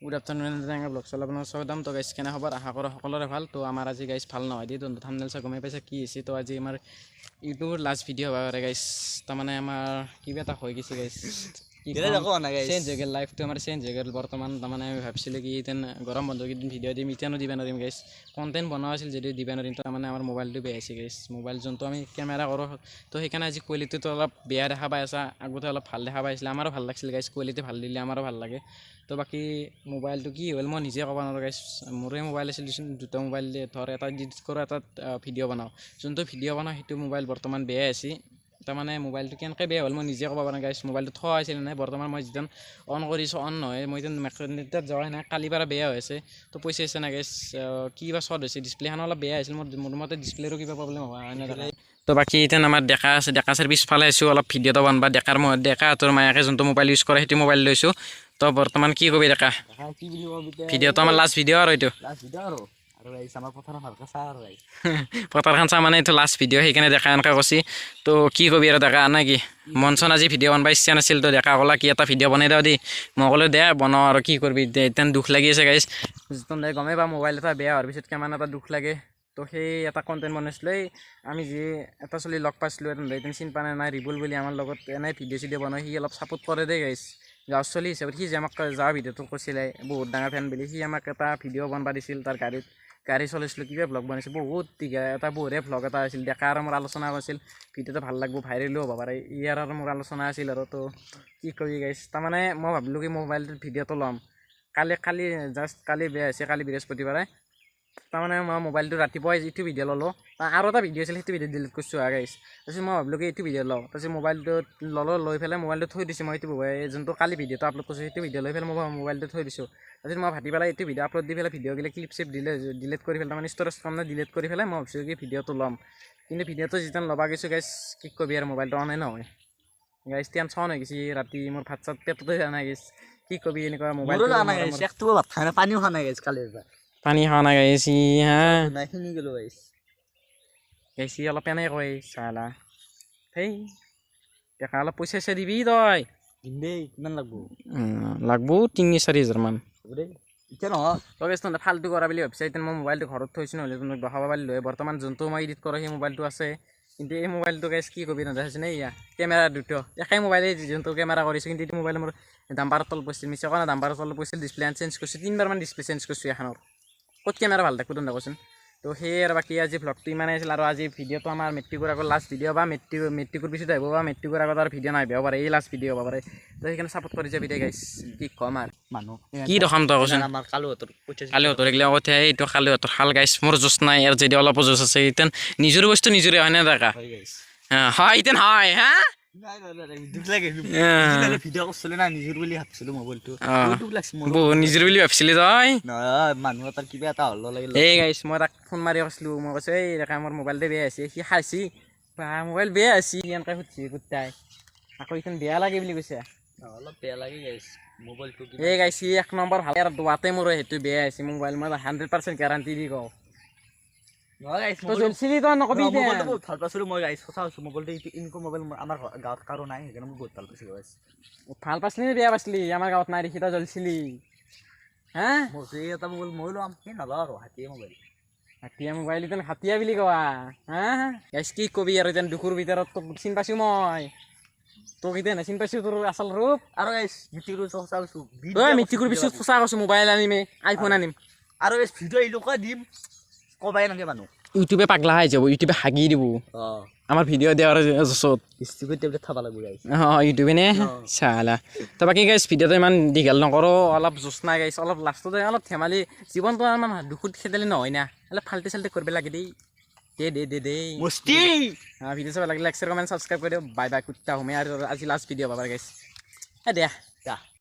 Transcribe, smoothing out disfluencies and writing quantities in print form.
Good afternoon তেনেকৈ blog চলাব আপোনালোক স্বাগতম। তো গাইছ, কেনে খবৰ? আশা কৰোঁ সকলোৰে ভাল। তো আমাৰ আজি গাইছ ভাল নহয় দেই। তো থামনেল চাই গমেই পাইছে কি হৈছে। তো আজি আমাৰ ইউটিউবৰ লাষ্ট ভিডিঅ' হ'ব পাৰে গাইছ। তাৰমানে আমাৰ কিবা এটা হৈ গৈছে গাইছ। কি চেঞ্জ হৈ গ'ল লাইফটো আমাৰ, চেঞ্জ হৈ গ'ল বৰ্তমান। তাৰমানে আমি ভাবিছিলোঁ কি এতিয়া গৰম বন্ধ কেইদিন ভিডিঅ' দিম, এতিয়ানো দিব নোৱাৰিম গাইছ। কণ্টেণ্ট বনোৱা আছিল যদিও দিব নোৱাৰিম। তাৰমানে আমাৰ মোবাইলটো বেয়া হৈছে গাইছ, মোবাইল যোনটো আমি কেমেৰা কৰোঁ। তো সেইকাৰণে আজি কোৱালিটিটো অলপ বেয়া দেখা পাই আছা। আগতে অলপ ভাল দেখা পাইছিলে, আমাৰো ভাল লাগিছিল গাইছ। কোৱালিটি ভাল দিলে আমাৰো ভাল লাগে। তো বাকী মোবাইলটো কি হ'ল মই নিজে ক'ব নোৱাৰোঁ গাইছ। মোৰে মোবাইল আছিল দেচোন, দুটা মোবাইল ধৰ, এটা এডিট কৰোঁ, এটাত ভিডিঅ' বনাওঁ। যোনটো ভিডিঅ' বনাওঁ সেইটো মোবাইল বৰ্তমান বেয়া আছে। তাৰমানে মোবাইলটো কেনেকৈ বেয়া হ'ল মই নিজে ক'ব পৰা নাই গাইছ। মোবাইলটো থোৱা হৈছিল নাই, বৰ্তমান মই যেতিয়া অন কৰিছোঁ অন নহয়। মই এতিয়া মেকানিক তাত যোৱাই নাই, কালিৰ পৰা বেয়া হৈ আছে। তো পইচা আছে না গাইছ, কিবা শ্বৰ্ট হৈছে, ডিছপ্লেখন অলপ বেয়া হৈছিল। মোৰ মতে ডিছপ্লেৰো কিবা প্ৰব্লেম হোৱা নাই। তো বাকী এতিয়া আমাৰ ডেকা আছে, ডেকা চাৰ পিছফালে আছোঁ অলপ ভিডিঅ'টো বনবা। ডেকাৰ ডেকাহঁতৰ মায়াকে যোনটো মোবাইল ইউজ কৰে সেইটো মোবাইল লৈছোঁ। তো বৰ্তমান কি কবি ডেকা? কি বুলি কম এতিয়া? ভিডিঅ'টো আমাৰ লাষ্ট ভিডিঅ' আৰু এইটো। লাষ্ট ভিডিঅ' আৰু গাইছ, আমাৰ পথাৰত ভালকৈ চা আৰু গাইছ। পথাৰখন চা মানে এইটো লাষ্ট ভিডিঅ', সেইকাৰণে ডেকা এনেকৈ কৈছি। তো কি কবি আৰু ডেকা, নাই কি মন চন? আজি ভিডিঅ' বনবা ইচ্ছা নাছিল। তো ডেকা ক'লা কি এটা ভিডিঅ' বনাই দিওঁ দি। মই ক'লো দে বনাওঁ আৰু কি কৰিবি এতিয়া, দুখ লাগি আছে গাইছ। তহঁতে গমেই পা মোবাইল এটা বেয়া হোৱাৰ পিছত কিমান এটা দুখ লাগে। তো সেই এটা কণ্টেণ্ট বনাইছিলোঁ। এই আমি যি এটা চলি লগ পাইছিলোঁ, এতিয়া চিনি পোৱা নাই, ৰিবুল বুলি, আমাৰ লগত এনেই ভিডিঅ' চিডিঅ' বনাই। সি অলপ ছাপোৰ্ট কৰে দেই গাইছ, গাঁৱৰ চলি হিচাপত। সি যে আমাক যোৱা ভিডিঅ'টো কৈছিলে বহুত ডাঙৰ ফেন বুলি, সি আমাক এটা ভিডিঅ' বনাব দিছিল। তাৰ গাড়ীত গাড়ী চলাইছিলোঁ, কিবা ভ্লগ বনাইছিল, বহুত দীঘা এটা বঢ়িয়া ভ্লগ এটা আছিল। ডেকা আৰু মোৰ আলোচনা কৰিছিল, ভিডিঅ'টো ভাল লাগব, ভাইৰেলো হ'ব পাৰে, ইয়াৰ আৰু মোৰ আলোচনা আছিল আৰু। তো কি কবি গাইছ, তাৰমানে মই ভাবিলোঁ কি মোবাইলটোত ভিডিঅ'টো ল'ম কালি। কালি জাষ্ট কালি বেয়া হৈছে, কালি বৃহস্পতিবাৰে। তাৰমানে মই মোবাইলটো ৰাতিপুৱাই এইটো ভিডিঅ' ল'লোঁ, আৰু এটা ভিডিঅ' আছিল, সেইটো ভিডিঅ' ডিলিট কৰিছোঁ গাইছ। তাৰপিছত মই ভাবিলোঁ কি এইটো ভিডিঅ' লওঁ। তাৰপিছত মোবাইলটোত ল'লোঁ, লৈ পেলাই মোবাইলটো থৈ দিছোঁ মই। এইটো যোনটো কালি ভিডিঅ'টো আপলোড কৰিছোঁ সেইটো ভিডিঅ' লৈ পেলাই মই মোবাইলটো থৈ দিছোঁ। তাৰপিছত মই ভাতি পেলাই এইটো ভিডিঅ' আপলোড দি পেলাই ভিডিঅ'গিলা ক্লিপ চিপ দিলে ডিলিট কৰি পেলাই, তাৰমানে ষ্ট'ৰেজ কম নাই, ডিলিট কৰি পেলাই মই ভাবিছোঁ কি ভিডিঅ'টো ল'ম। কিন্তু ভিডিঅ'টো যেতিয়া ল'ব গৈছোঁ গাইছ, কি কবি আৰু, মোবাইলটো অনে নহয় গাইছ। টেনশ্যন হৈ গৈছে, ৰাতি মোৰ ভাত চাত পেটতে যোৱা নাই গাইছ। কি কবি, এনেকুৱা মোবাইল। মোৰো যোৱা নাই গাইছ, একটোও ভাত খোৱা নাই, পানীও খোৱা নাই গাইছ কালিৰ পৰা। পানী খোৱা নাই গাইছ হা? নাই, খিনি গ'লো গাইছ। গাইছ, অলপ এনে কয় চালা। সেই ডেকা, অলপ পইচা চইচা দিবি তই। দিম দেই, কিমান লাগব? লাগব 3-4 হাজাৰমান। হ'ব দেই, এতিয়া নহয়। তই গাইছ, তহঁতে ফাল্টু কৰা বুলি ভাবিছা। এতিয়া মই মোবাইলটো ঘৰত থৈছোঁ, নহ'লে তহঁতক দেখাব পাৰিলোঁ হয়। বৰ্তমান যোনটো মই এডিট কৰোঁ সেই মোবাইলটো আছে, কিন্তু এই মোবাইলটো গাইছ কি কবি, তহঁতে চাইছে নে? ইয়া কেমেৰা দুটো একেই মোবাইলে যোনটো কেমেৰা কৰিছোঁ, কিন্তু এইটো মোবাইল মোৰ ডাম্পাৰৰ তলত পৰিছিল। মিছা কোৱা নাই, ডাম্পাৰৰ তলত পৰিছিল, ডিছপ্লে চেঞ্জ কৰিছোঁ, তিনিবাৰমান ডিছপ্লে চেঞ্জ কৰিছোঁ এখনৰ। ক'ত কেমেৰা ভাল থাকোঁ তহঁতে কচোন? তো সেয়ে আৰু বাকী আজি ভ্লগটো ইমানেই আছিল। আৰু আজি ভিডিঅ'টো আমাৰ মেট্ৰিকৰ আগৰ লাষ্ট ভিডিঅ' বা মেট্ৰিকৰ পিছত আহিব বা মেট্ৰিকৰ আগত আৰু ভিডিঅ' নাহিব পাৰে, এই লাষ্ট ভিডিঅ' হ'ব পাৰে। তো সেইকাৰণে ছাপোৰ্ট কৰি যাবি দে গাইছ। কি ক'ম আৰু। মানুহ কি দেখাম তই কচোন? আমাৰ কালুহঁতৰ পইচা। কালিহঁতৰ এইগিলা কথা, এইটো কালিহঁতৰ শাল গাইছ। মোৰ জোচ নাই ইয়াৰ, যদি অলপো জোচ আছে এতিয়া নিজৰ বস্তু নিজৰে হয় নে ডেকা? হয় গাইছ। হয়, এতিয়া হয় হা। নাই নাই নাই, দুখ লাগে। ভিডিঅ' কৰিছিলো না, নিজৰ বুলি ভাবছিলো মোবাইলটো। বহুত দুখ লাগছে মোৰ। বহুত নিজৰ বুলি ভাবছিলি তই? নহয়, মানুহ এটাৰ কিবা এটা হ'ল লাগিল। এই গাইছ, মই তাক ফোন মাৰি কৈছিলোঁ, মই কৈছোঁ এই ডেকা, মোৰ মোবাইলটো বেয়া হৈছে। সি খাইছি বা মোবাইল বেয়া হৈছে এনেকৈ সুধছি কুত্তাই। আকৌ এইখন বেয়া লাগে বুলি কৈছে। অলপ বেয়া লাগে গাইছ মোবাইলটো। এই গাইছ, সি এক নম্বৰ ভাল আৰু দুৱাতে মোৰ সেইটো বেয়া হৈছে মোবাইল, মই 100% গেৰাণ্টি দি কওঁ। নহয় গাইছ। তই জ্বলছিলি, তই নকবি। মোবাইলটো বহুত ভাল পাইছিলো মই গাইছ, সঁচা কৈছো। মোবাইলটো এইটো এনেকুৱা মোবাইল আমাৰ গাঁৱত কাৰো নাই, সেইকাৰণে মই বহুত ভাল পাইছিলো গাইছ। ভাল পাইছিলি নে বেয়া পাইছিলি? আমাৰ গাঁৱত নাই দেখি তই জ্বলছিলি হা? মোৰ এই এটা মোবাইল মই ল'ম, সেই নলওঁ আৰু হাতীয়ে মোবাইল। হাতীয়া মোবাইল, এতিয়া হাতীয়া বুলি কোৱা হা? গাইছ, কি কবি আৰু, এতিয়া দুখৰ ভিতৰত তোক চিনি পাইছো মই, তোক এতিয়া চিনি পাইছো তোৰ আচল ৰূপ। আৰু গাইছ, মেট্ৰিকৰ সঁচা কৈছো। ঐ, মেট্ৰিকৰ পিছত সঁচা কৈছো, মোবাইল আনিমে, আইফোন আনিম। আৰু গাইছ, ভিডিঅ' এনেকুৱা দিম, কবাই নালাগে মানুহ। ইউটিউবে পাগলা হৈ যাব, ইউটিউবে হাগি দিব আমাৰ ভিডিঅ' দিয়াৰ যছত। ডিষ্ট্ৰিক্ট টেবলেট খাব লাগিব গাইছ। অঁ, ইউটিউবে নে চালা। তো বাকী গাইছ, ভিডিঅ'টো ইমান দীঘল নকৰোঁ, অলপ জোচ নাই গাইছ, অলপ লাষ্টতে অলপ ধেমালি। জীৱনটো ইমান দুখত খেদালি নহয় না, অলপ ফাল্টি চাল্টি কৰিব লাগে দেই। দে দে দে দে। মস্তি। ভিডিঅ' চাব লাগিলে লাইক, শ্বেয়াৰ, কমেণ্ট, ছাবস্ক্ৰাইব কৰি দিওঁ। বাই বাই, কুত্তা হুমে। আৰু আজি লাষ্ট ভিডিঅ' পাবা গাইছ। এ দিয়া। যা।